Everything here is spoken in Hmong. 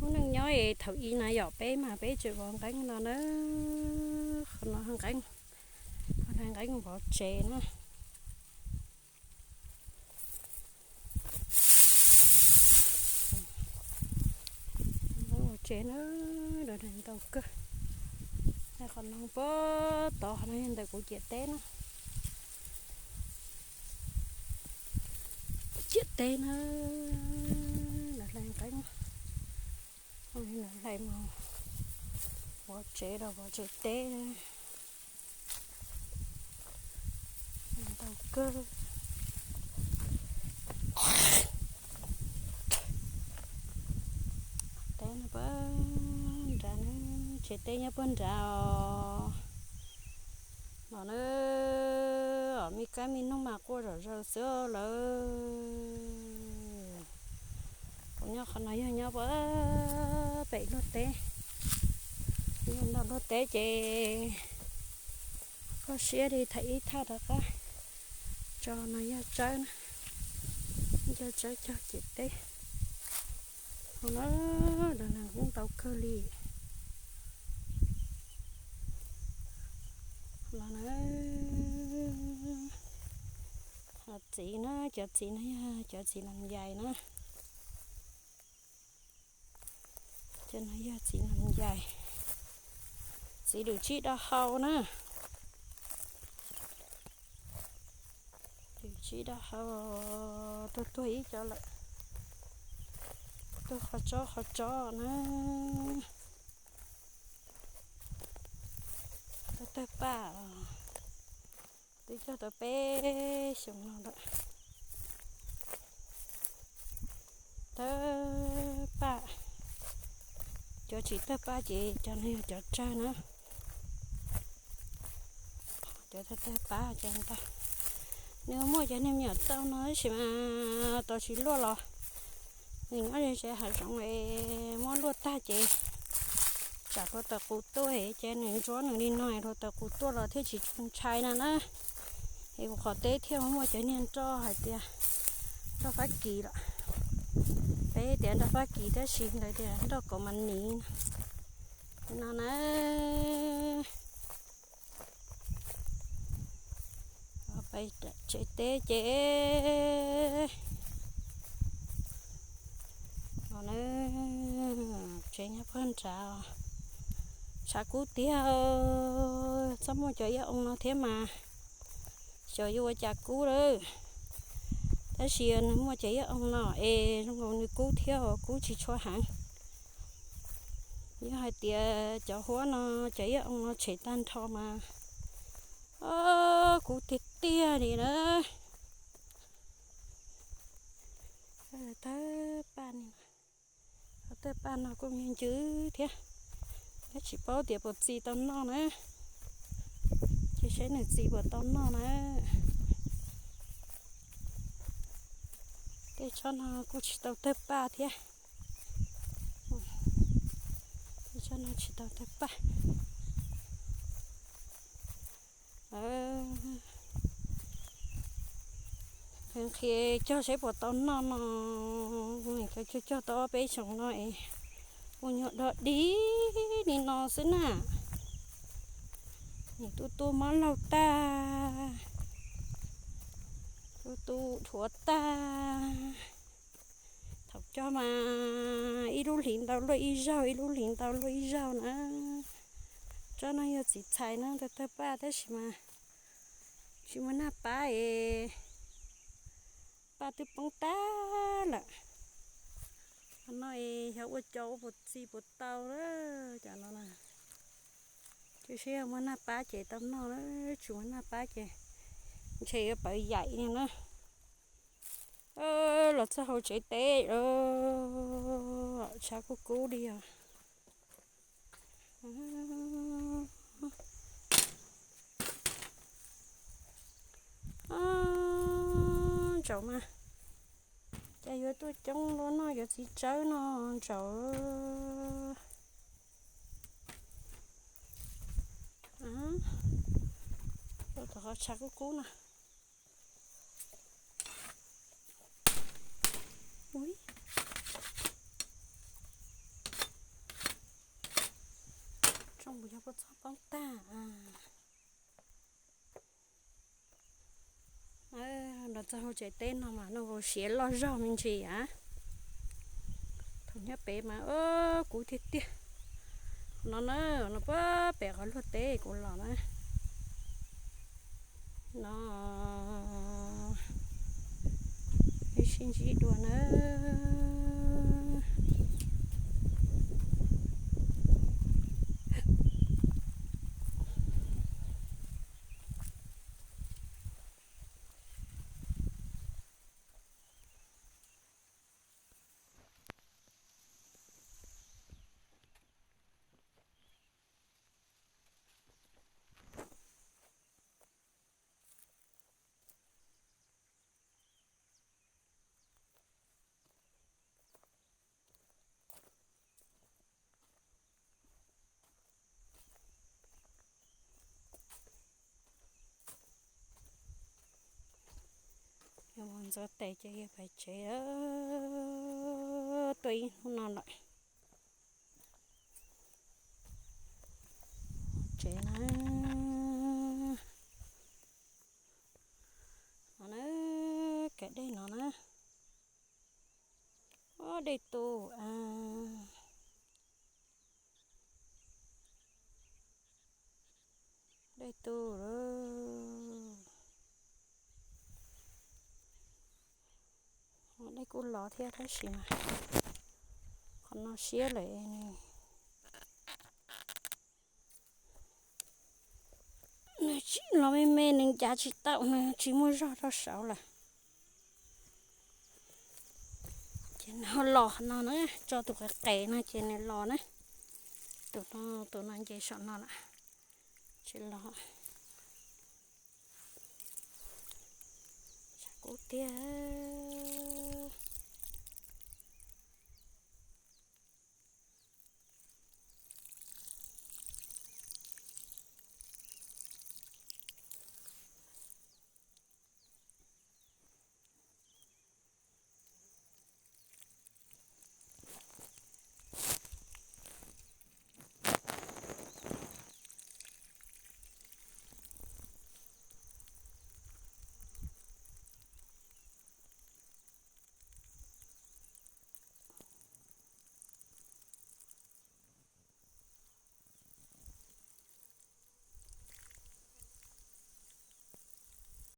Lub neej nyob es thaum ub na yom, peb mas peb tseem vov nqeeb no na. Qhov no nqeeb, qhov no nqeeb vov tsev na. Nqeeb vov tsev na, dov ntau kawg. Qhov no puag tod, qhov no yog ntawm kuv ciam teb na. Kuv ciam teb na, lawv hlais nqeeb, lawv hlais mus vov tsev rau vov tsev teb. Ntau kawg. Teb no puag nrad na, tsev teb nyob puag nrad os. No na, me kab me noog mas quaj zom zaws xwb lawm. Kuv nyob qhov no yog nyob puag pem luaj teb, nyob nram luaj teb ces koj siab li thaj ib thaj rov qab. Tso no yog tsawb na, yog tsawb cog ciam teb. Hauv no dov nas kub ntau kawg li. Los na, txiv na, cov txiv no yog cov txiv nas yais na. Cov no yog txiv nas yais, txiv lwm tsib do hau na. Lwm tsib do hau, tuag tuag ib co lawm. Tuag qhov tsob qhov tsob na. Tawg tawg paj, twb cog tau peb xyoos no lawm. Tawg paj, cov tsis tawg paj ces cov no yog cov tsawg na. Cov tawg tawg paj cov ntawd, nws muaj cov niag me nyuam tau no tab sis mas tau tsis luaj los nws nyob ze ze hav zoov es muab luaj tag ces tsam hluav taws qus tuaj ces nws ntsuab nws li no hluav taws qus tuaj los thiaj tsis tshee ntshai no na. Es kuv qhov teb thiaj muaj cov niag nroj hais tias nroj Fab Kis lawm. Peb tias nroj Fab Kis tab sis lawv tias nroj kaus mas niv no na. Pais tsev teb ces no na, tsev nyob puag nrad, tshav kub tiag, txhob muaj cov iab oo no thiab mas xyov yuav ua cas kub lawm. Tab sis nws muaj cov iab oo no es zoo nkaus nws kub thiab os, kub tsis tshua heev. Yog hais tias cov huab no, cov iab oo no tshem tag nrho mas kub tiag tiag li na. Tawg paj ni, tawg paj no kuj me ncw thiab, tab tsis paub tias puas txi tau noj na. Ces saib nws txi puas tau noj na. Tej tsob no kuj tsis tau tawg paj thiab. Tej tsob no tsis tau tawg paj. Nqhis cog saib puas tau noj no. Cog cog tau ob peb xyoos no es ua nyuag dog dig li no xwb na. Nws tu tu mob laug tag, tu tu dhuav tag. Thaum cog mas ib lub hlis ntau luaj ib zaug, ib lub hlis ntau luaj ib zaug na. Tsob no yog txiv txhais na, tawg tawg paj tab sis mas tsis muaj nag pab es paj twb poob tag lawm. Qhov no es xyov ua cov ua puas txi puas tau lawm cov no na. Tsis sib muaj nag pab ces tau noj na, tsis muaj nag pab ces ntshe yuav pawv yaim li na. Los txog hauv tsev teb, tshav kub kub li os. Ntsaum mas cas yuav tuaj coob luaj noj cov txiv tsawb no ntsaum. Rau tom qhov tshav kub kub no. Ui, Kua txob poob tag. Los txog hauv tsev teb no mas noj siav loj zog me ntsis a. Thaum nyob pem mas kub tiag tiag. No na, no puag pem qhov luag teb kuv los na. No, peb sib ntsib dua na. Yog mus ntxuav tes ces yog pais tsev, tuaj ib hnub no lawm. Tsev na, no na, kav dej no na. Dej tu, dej tu lawm. Dej kuj los thiab tab sis mas qhov no siab lawm. Nws tsis los me me, nws ncav tsis tau, nws tsis muaj zog rau saud lawm. Ces nws los no na, tso tus qis qis no ces nws los na. Tus no, tus no nce saum no lawm, tsis los. Tshav kub tiag.